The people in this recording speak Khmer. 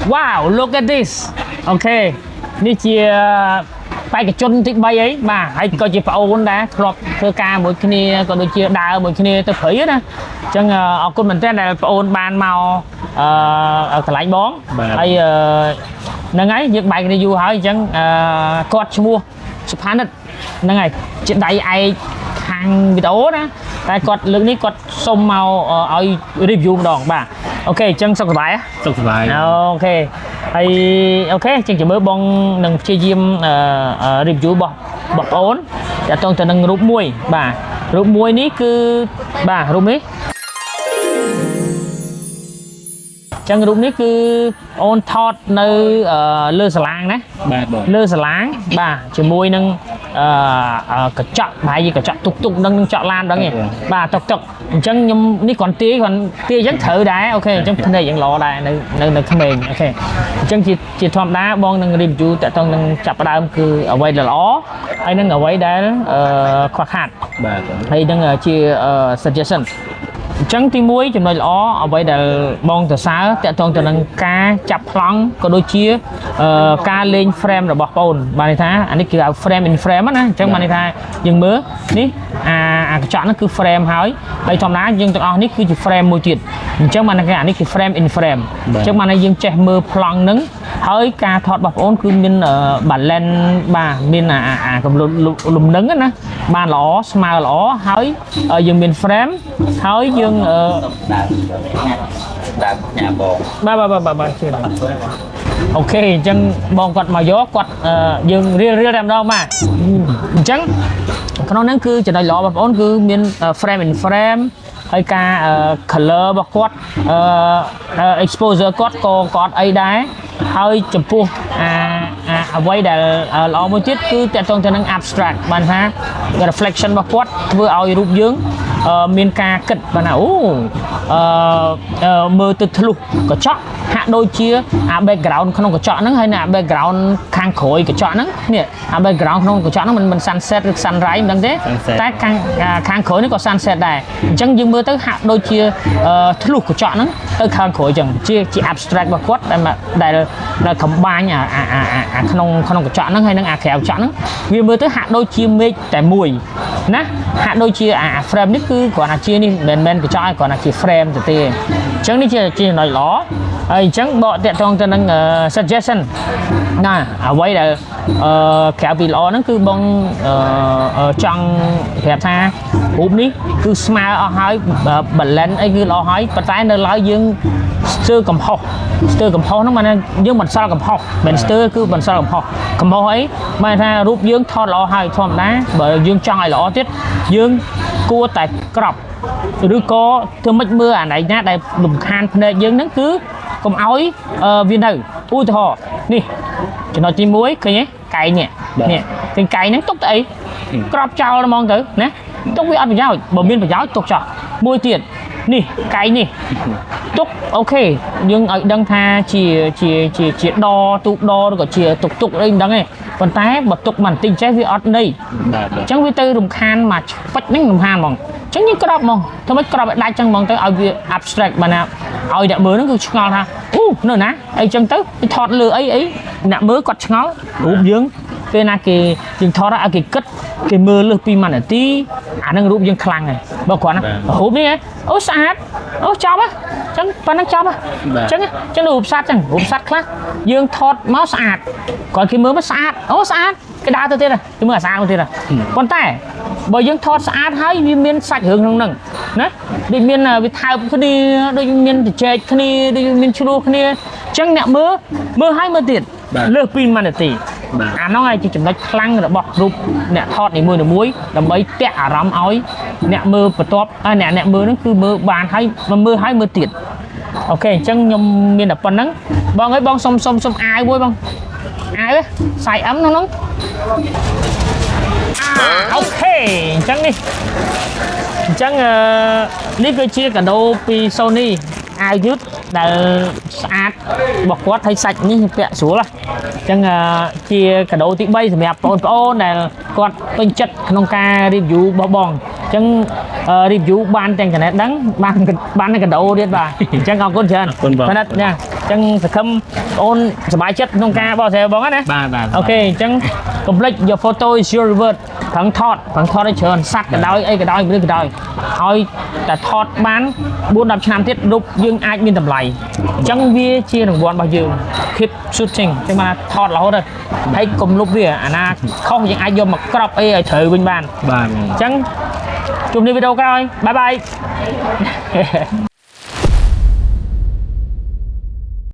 Wow, look at this. Okay, នេះជាបេក្ខជនទី3អីបាទហើយក៏ជាប្អូនដែរធ្លាប់ធ្វើការមួយគ្នាក៏ដូចជាដើរមួយគ្នាទៅព្រៃណាអញ្ចឹងអរគុណមែនទែនដែលប្អូនបានមកកន្លែងបងហើយហ្នឹងហើយយើងបែកគ្នាយូរហើយអញ្ចឹងគាត់ឈ្មោះសុផានិតហ្នឹងហើយជាដៃឯកខាងវីដេអូណាតែគាត់លើកនេះគាត់សុំមកឲ្យ review ម្ដងបាទ okay អញ្ចឹងសុខសប្បាយហ៎ សុខសប្បាយ Okay ហើយ okay ចឹងជំរឿបងនឹងព្យាយាមអឺ review របស់បងប្អូនតាក់ទងទៅនឹងរូបមួយបាទរូបមួយនេះគឺបាទរូបនេះចឹងរូបនេះគឺអូនថតនៅលើសាឡាងណា បាទបង លើសាឡាងបាទជាមួយនឹងអឺអឺកញ្ចក់ប្រហែលជាកញ្ចក់ទុកទុកនឹងនឹងចក់ឡានដឹងទេបាទតុកតុកអញ្ចឹងខ្ញុំនេះគ្រាន់ទាយគ្រាន់ទាយអញ្ចឹងត្រូវដែរ okay អញ្ចឹងភ្នែកយ៉ាងល្អដែរនៅនៅនៅក្មេង okay អញ្ចឹងជាជាធម្មតាបងនឹង review តាក់ទងនឹងចាប់ផ្ដើមគឺអ្វីដែលល្អហើយនឹងអ្វីដែលខ្វះខាត បាទបង ហើយនឹងជា suggestion អញ្ចឹងទី1ចំណុចល្អអ្វីដែលបងសរសើរតាក់ទងទៅនឹងការចាប់ប្លង់ក៏ដូចជាការលេង frame របស់បងបានន័យថាអានេះគឺហៅ frame in frame ណាអញ្ចឹងបានន័យថាយើងមើលនេះអាអាកញ្ចក់ហ្នឹងគឺ frame ហើយហើយធម្មតាយើងទាំងអស់នេះគឺជា frame មួយទៀតអញ្ចឹងបានន័យថាអានេះគឺ frame in frame អញ្ចឹងបានន័យយើងចេះមើលប្លង់ហ្នឹងហើយការថតរបស់បងគឺមាន balance បាទមានអាអាអាកំលលំនឹងណាបានល្អស្មើល្អហើយយើងមាន frame ហើយយើង ដើមដើមញ៉ាំបង បាទបាទបាទបាទជឿ okay អញ្ចឹងបងគាត់មកយកគាត់យើងរៀលរៀលតែម្ដងបាទអញ្ចឹងក្នុងហ្នឹងគឺចំណុចល្អបងប្អូនគឺមាន frame in frame ហើយការ color របស់គាត់exposure គាត់ក៏គាត់អីដែរហើយចំពោះអាអាអ្វីដែលល្អមួយទៀតគឺតាក់ទងទៅនឹង abstract បានថា reflection របស់គាត់ធ្វើឲ្យរូបយើងមានការគិតបានថាអូអឺមើលទៅធ្លុះកញ្ចក់ហាក់ដូចជាអា background ក្នុងកញ្ចក់ហ្នឹងហើយនៅអា background ខាងក្រោយកញ្ចក់ហ្នឹងនេះអា background ក្នុងកញ្ចក់ហ្នឹងមិនមិន sunset ឬ sunrise មិនដឹងទេតែខាងខាងក្រោយនេះក៏ sunset ដែរអញ្ចឹងយើងមើលទៅហាក់ដូចជាធ្លុះកញ្ចក់ហ្នឹងទៅខាងក្រោយអញ្ចឹងជាជា abstract របស់គាត់ដែលដែលដែល combine អាអាអាអាក្នុងក្នុងកញ្ចក់ហ្នឹងហើយនឹងអាក្រៅកញ្ចក់ហ្នឹងវាមើលទៅហាក់ដូចជាមេឃតែមួយណាហាក់ដូចជាអា frame នេះគឺគ្រាន់តែជានេះមិនមែនកញ្ចក់ឯងគ្រាន់តែជា frame ទៅទេអញ្ចឹងនេះជាជាចំណុចល្អហើយអញ្ចឹងបកតាក់ទងទៅនឹង suggestion ណាអ្វីដែលក្រៅពីល្អហ្នឹងគឺបងចង់ប្រាប់ថារូបនេះគឺស្មើអស់ហើយ balance អីគឺល្អហើយប៉ុន្តែនៅឡើយយើងស្ទើរកំហុសស្ទើរកំហុសហ្នឹងបានយើងបន្សល់កំហុសមិនស្ទើរគឺបន្សល់កំហុសកំហុសអីបានថារូបយើងថតល្អហើយធម្មតាបើយើងចង់ឲ្យល្អទៀតយើងគួរតែ crop ឬក៏ធ្វើម៉េចមើលអាណៃណាដែលលំខានភ្នែកយើងហ្នឹងគឺកុំឲ្យវានៅឧទាហរណ៍នេះចំណុចទី1ឃើញទេកែងនេះនេះឃើញកែងហ្នឹងទុកទៅអី crop ចោលហ្មងទៅណាទុកវាអត់ប្រយោជន៍បើមានប្រយោជន៍ទុកចោះមួយទៀតនេះកែងនេះទុក okay យើងឲ្យដឹងថាជាជាជាជាដទូកដឬក៏ជាទុកទុកអីមិនដឹងទេប៉ុន្តែបើទុកមិនបន្តិចចេះវាអត់ន័យ បាទ អញ្ចឹងវាទៅរំខានមកឆ្ពិចហ្នឹងរំខានហ្មងអញ្ចឹងយើង crop ហ្មងធ្វើម៉េច crop ឲ្យដាច់ចឹងហ្មងទៅឲ្យវា abstract បានណាឲ្យអ្នកមើលហ្នឹងគឺឆ្ងល់ថាអូនៅណាអីចឹងទៅវាថតលើអីអីអ្នកមើលគាត់ឆ្ងល់រូបយើងពេលណាគេយើងថតឲ្យគេគិតគេមើលលើសពី1នាទីអាហ្នឹងរូបយើងខ្លាំងហើយបើគ្រាន់ណារូបនេះហ៎អូស្អាតអូចប់ហ៎អញ្ចឹងប៉ុណ្ណឹងចប់ហ៎អញ្ចឹងអញ្ចឹងរូបសត្វចឹងរូបសត្វខ្លះយើងថតមកស្អាតគាត់គេមើលមកស្អាតអូស្អាតគេដើរទៅទៀតហ៎គេមើលអាស្អាតមកទៀតហ៎ប៉ុន្តែបើយើងថតស្អាតហើយវាមានសាច់រឿងក្នុងហ្នឹងណាដូចមានវាថើបគ្នាដូចមានជជែកគ្នាដូចមានឆ្លោះគ្នាអញ្ចឹងអ្នកមើលមើលហើយមើលទៀតលើសពី1នាទី បាទ អានោះឯងជាចំណុចខ្លាំងរបស់រូបអ្នកថតនីមួយៗដើម្បីតាក់អារម្មណ៍ឲ្យអ្នកមើលបន្ទាប់អ្នកអ្នកមើលហ្នឹងគឺមើលបានហើយមើលហើយមើលទៀត okay អញ្ចឹងខ្ញុំមានតែប៉ុណ្្នឹងបងអើយបងសុំសុំសុំអាវមួយបងអាវ size M ក្នុងហ្នឹងអា okay អញ្ចឹងនេះអញ្ចឹងអឺនេះគឺជាកាដូពី Sony អាវយឺតដែលស្អាតរបស់គាត់ហើយសាច់នេះពាក់ស្រួលហ៎អញ្ចឹងជាកាដូទី3សម្រាប់បងប្អូនដែលគាត់ពេញចិត្តក្នុងការ review របស់បង ញ្ចឹង review បានទាំងចំណេះដឹងបានបាននៅកាដូទៀតបាទអញ្ចឹងអរគុណច្រើន អរគុណបង ណាស់ណាអញ្ចឹងសង្ឃឹមបងអូនសប្បាយចិត្តក្នុងការបកស្រាយបងណា បាទបាទ OK អញ្ចឹងកុំភ្លេច your photo is your reward ប្រឹងថតប្រឹងថតឲ្យច្រើនសត្វក៏ដោយអីក៏ដោយមនុស្សក៏ដោយឲ្យតែថតបាន4 10ឆ្នាំទៀតរូបយើងអាចមានតម្លៃអញ្ចឹងវាជារង្វាន់របស់យើង keep shooting អញ្ចឹងបានថាថតរហូតទៅហើយកុំលុបវាអាណាខុសយើងអាចយកមក crop អីឲ្យត្រូវវិញបាន បាទ អញ្ចឹងជួបគ្នាវីដេអូក្រោយ bye bye.